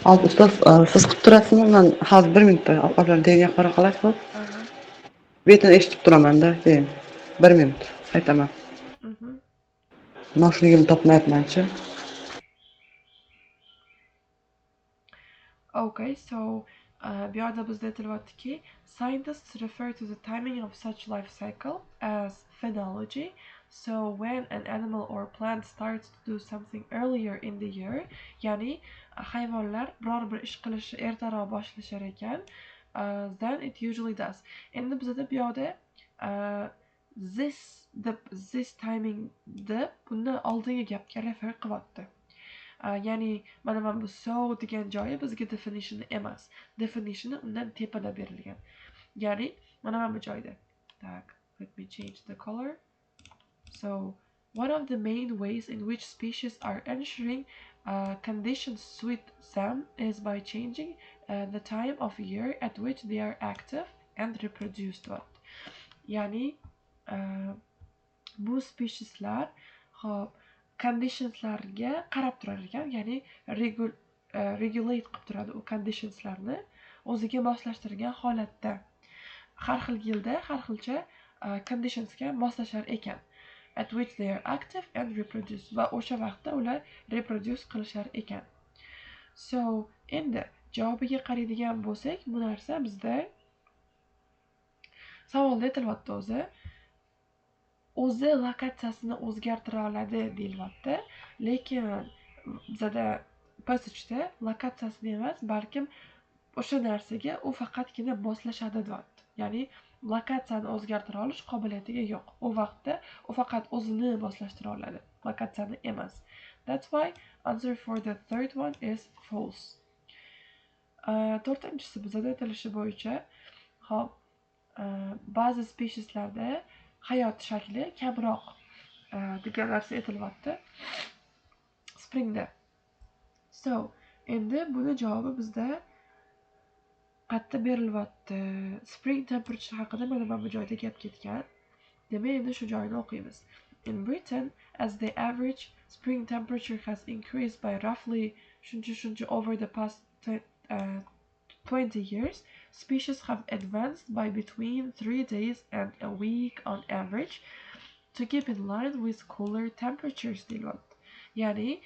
Hozir, ustoz, siz qilib turasizmi? Man hozir bir minutda ovqatlarni degan qora qilasiz. Aha. Betini eshitib turamanda, keyin bir minut aytaman. Noshligimni topmayapmanchi. Okay, so bu yerda bizda aytilyaptiki, scientists refer to the timing of such life cycle as phenology. So when an animal or plant starts to do something earlier in the year, ya'ni hayvonlar biror bir ish qilishni ertaroq boshlashar ekan, then it usually does. Endi bizada bu yoqda this deb, this timing deb bundan oldingi gapga refer qilyapti. Ya'ni mana bu so degan joyi bizga definitioni emas. Definitioni undan tepada berilgan. Ya'ni mana bu joyda. Tak, let me change the color. So, one of the main ways in which species are ensuring conditions suit them is by changing the time of year at which they are active and reproduce. Ya'ni bu specieslar hop conditionslarga qarab turar ekan, ya'ni regulate qilib turadi u conditionslarni o'ziga moslashtirgan holatda. Har xil yilda har xilcha conditionsga moslashar ekan. At which they are active and reproduce, va o'sha vaqtda ular reproduce qilishar ekan. So, endi javobiga qaraydigan bo'lsak, bu narsa bizda savolda aytilyapti o'zi. O'zi lokatsiyasini o'zgartira oladi deyilyapti, lekin bizada passageda lokatsiyasini emas, balkim o'sha narsaga u faqatgina moslashadi deyapti. Ya'ni lokatsiyani o'zgartira olish qobiliyatiga yo'q. U vaqtda u faqat o'zini moslashtira oladi, lokatsiyani emas. That's why answer for the third one is false. To'rtinchisi bizada aytilishi bo'yicha, hop, ba'zi specieslarda hayot shakli kamroq degan narsa aytilyapti springda. So, endi buni javobi bizda qayerda berilyapti? Spring temperature haqida mana bu joyda gap ketgan. Demak, endi shu joyini o'qiymiz. In Britain, as the average spring temperature has increased by roughly shuncha shuncha over the past 20 years, species have advanced by between 3 days and a week on average to keep in line with cooler temperatures deyilyapti. Ya'ni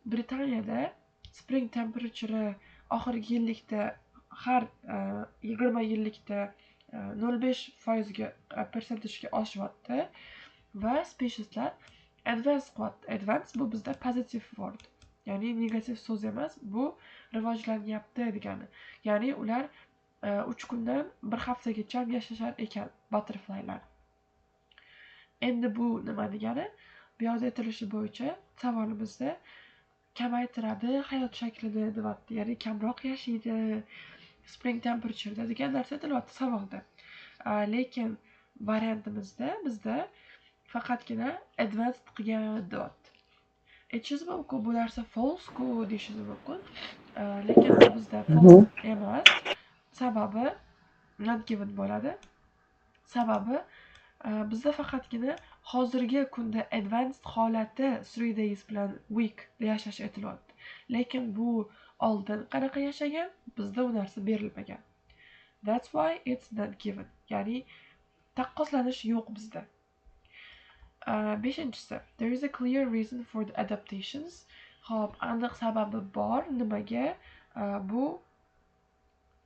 Britaniyada spring temperature oxirgi yillikda har 20 yillikda 0,5% percentage'ga oshyapti va specieslar advance qilyapti. Advance bu bizda positive word, ya'ni negativ so'z emas, bu rivojlanyapti degani. Ya'ni ular 3 kundan 1 haftagacha yashashar ekan butterflylar. Endi bu nima degani? Bu yerda aytilishi bo'yicha savolimizda kamaytiradi hayot shaklini deyapti, ya'ni kamroq yashaydi spring temperature'da degan narsa aytilyapti savolda. Lekin variantimizda bizda faqatgina advanced qilgan deyapti. Aytishingiz mumkin, bu narsa false-ku deyishingiz mumkin. Lekin bu bizda false emas. Sababi not given bo'ladi. Sababi bizda faqatgina hozirgi kunda advanced holati 3 days bilan week yashash aytilyapti. Lekin bu oldin qanaqa yashagan, bizda u narsa berilmagan. That's why it's not given. Ya'ni taqqoslanish yo'q bizda. Beshinchisi, there is a clear reason for the adaptations. Xo'p, aniq sababi bor nimaga bu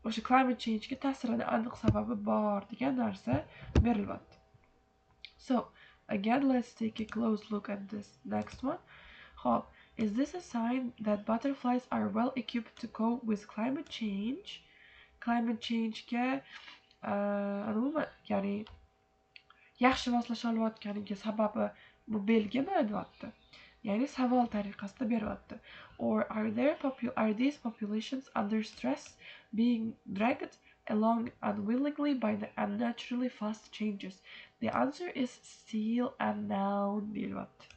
o'sha climate change'ga ta'sirini aniq sababi bor degan narsa berilyapti. So, again, let's take a close look at this next one. Xo'p, is this a sign that butterflies are well equipped to cope with climate change? Climate change'ga umuman, ya'ni yaxshi moslasha olayotganiga sababi bu belgimi deyapti. Ya'ni savol tariqasida beryapti. Or are these populations under stress, being dragged along unwillingly by the unnaturally fast changes? The answer is still unknown deyilyapti.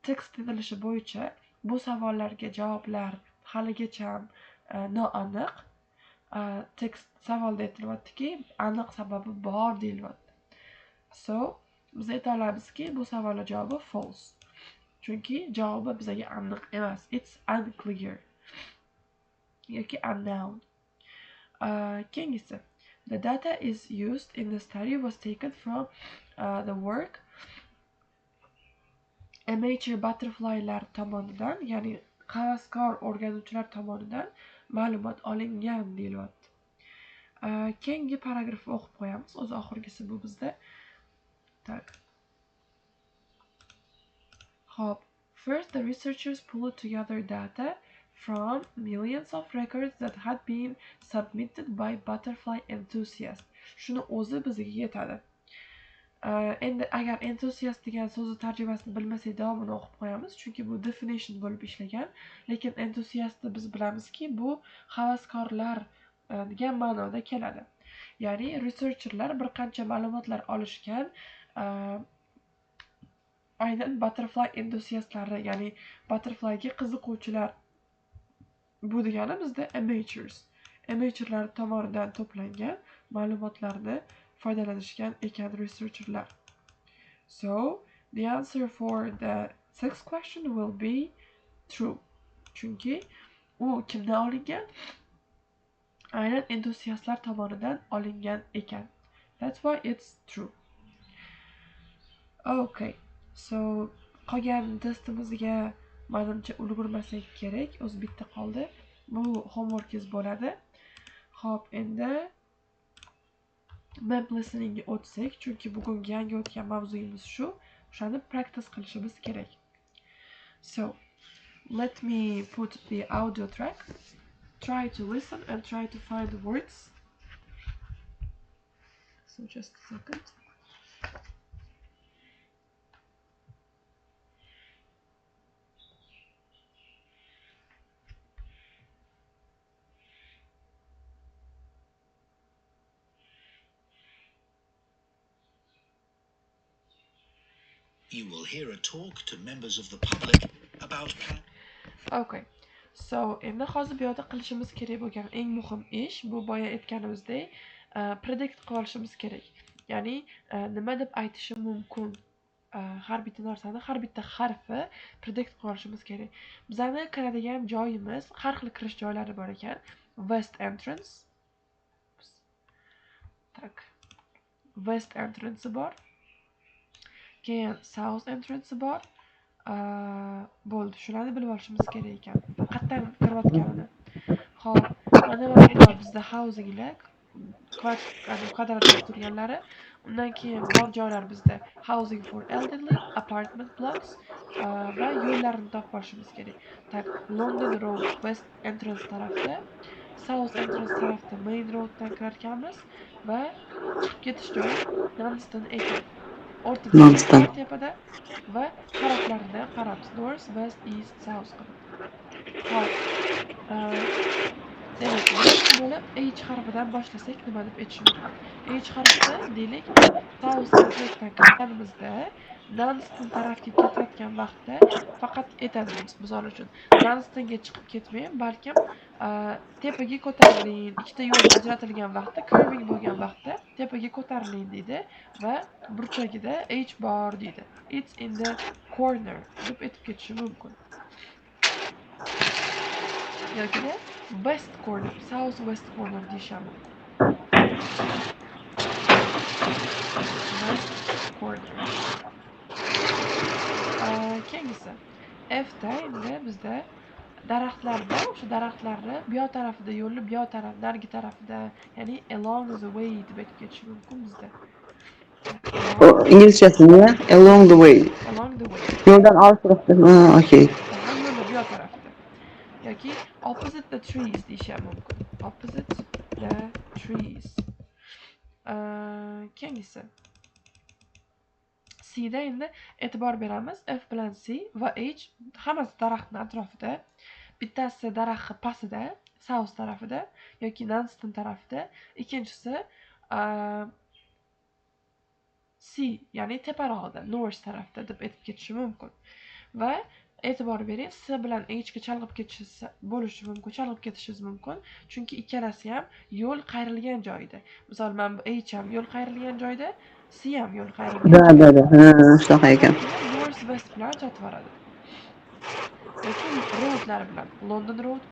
Tekst aytilishi bo'yicha bu savollarga javoblar haligacha noaniq. Tekst savolda aytilyaptiki, aniq sababi bor deyilyapti. So, biz ayta olamizki, bu savolning javobi false. Chunki javobi bizga aniq emas. It's unclear. Yoki unknown. Keyingisi. The data is used in the study was taken from the work amateur butterflylar tomonidan, ya'ni havaskor o'rganuvchilar tomonidan ma'lumot olingan deyilyapti. Keyingi paragrafni o'qib qo'yamiz. O'zi oxirgisi bu bizda. Так. Xo'p, first the researchers pulled together data from millions of records that had been submitted by butterfly enthusiasts. Shuni o'zi bizga yetadi. Endi agar enthusiast degan so'zni tarjimasini bilmasak, davomini o'qib qo'yamiz, chunki bu definition bo'lib ishlagan. Lekin enthusiastni biz bilamizki, bu havaskorlar degan ma'noda keladi. Ya'ni researcherlar bir qancha ma'lumotlar olishgan, aynan butterfly entuziastlari, ya'ni butterflyga qiziquvchilar. Bu degani bizda amateurs. Amateurlar tomonidan to'plangan ma'lumotlarni foydalanishgan ekan researcherlar. So, the answer for the sixth question will be true. Chunki u kimdan olingan? Aynan entuziastlar tomonidan olingan ekan. That's why it's true. Okay, so qolgan testimizga manimcha ulgurmasak kerak. O'zi bitta qoldi. Bu homeworkingiz bo'ladi. Xo'p, endi map listeningga o'tsak, chunki bugungi yangi o'tgan mavzuyimiz shu. O'shani practice qilishimiz kerak. So, let me put the audio track. Try to listen and try to find the words. So just a second. You will hear a talk to members of the public about plan. Okay. So, endi hozir bu yerda qilishimiz kerak bo'lgan eng muhim ish bu boya aytganimizdek, predict qilib olishimiz kerak. Ya'ni nima deb aytishi mumkin? Har bitta narsani, har bitta harfi predict qilib olishimiz kerak. Bizani kiradigan joyimiz, har xil kirish joylari bor ekan. West entrance. Tak. West entrance bor. Keyin south entrance bor. Bo'ldi. Shularni bilib olishimiz kerak ekan. Qayerdan kirayotganini. Xo'p, mana bu bizda housinglar, kvadratda turganlari. Undan keyin bor joylar bizda housing for elderly, apartment blocks va yo'llarni topib olishimiz kerak. Tak, London Road West entrance tarafda, South entrance tarafda main roaddan kirarkanmiz va chiqib ketish joyi Nanston ekan. O'rtada, Nanston. tepada va taraflarini qaramiz. North, West, East, South qilib. Xo'p. Demak, birinchi bo'lib H harfidan boshlasak nima deb aytish mumkin? H harfida deylik, South entrancedan kirganimizda Nanston tarafga ketayotgan vaqtda faqat aytadi, misol uchun, Nanstonga chiqib ketmang, balkim tepaga ko'tariling, ikkita yo'l ajratilgan vaqtda, curving bo'lgan vaqtda tepaga ko'tariling deydi va burchagida H bor deydi. It's in the corner deb aytib ketishi mumkin. Yoki west corner, south west corner deyish ham mumkin. West corner. Keyingisi Fda endi bizda daraxtlar bor. O'sha daraxtlarni bu yoq tarafida, yo'lni bu yoq taraf, narigi tarafida, ya'ni along the way deb aytib ketishi mumkin bizda. Inglizchasi nima? Along the way. Along the way. Yo'ldan olisroqda. Ha, okey. Yo'lni bu yoq tarafida. Yoki opposite the trees deyish ham mumkin. Opposite the trees. Keyingisi C'da endi e'tibor beramiz. F bilan C va H hammasi daraxtning atrofida. Bittasi daraxtni pastida, south tarafida yoki Nanston tarafida, ikkinchisi C, ya'ni teparog'ida, north tarafda deb aytib ketishi mumkin. Va e'tibor bering, S bilan H ga chalg'ib ketishi bo'lishi mumkin, chalg'ib ketishingiz mumkin, chunki ikkalasi ham yo'l qayrilgan joyida. Misol, mana bu H ham yo'l qayrilgan joyda, C ham yo'l qayrilgan Да, да, да. Ha, shunaqa ekan. North West bilan ajratib yuboradi. Yoki roadlar bilan, London Road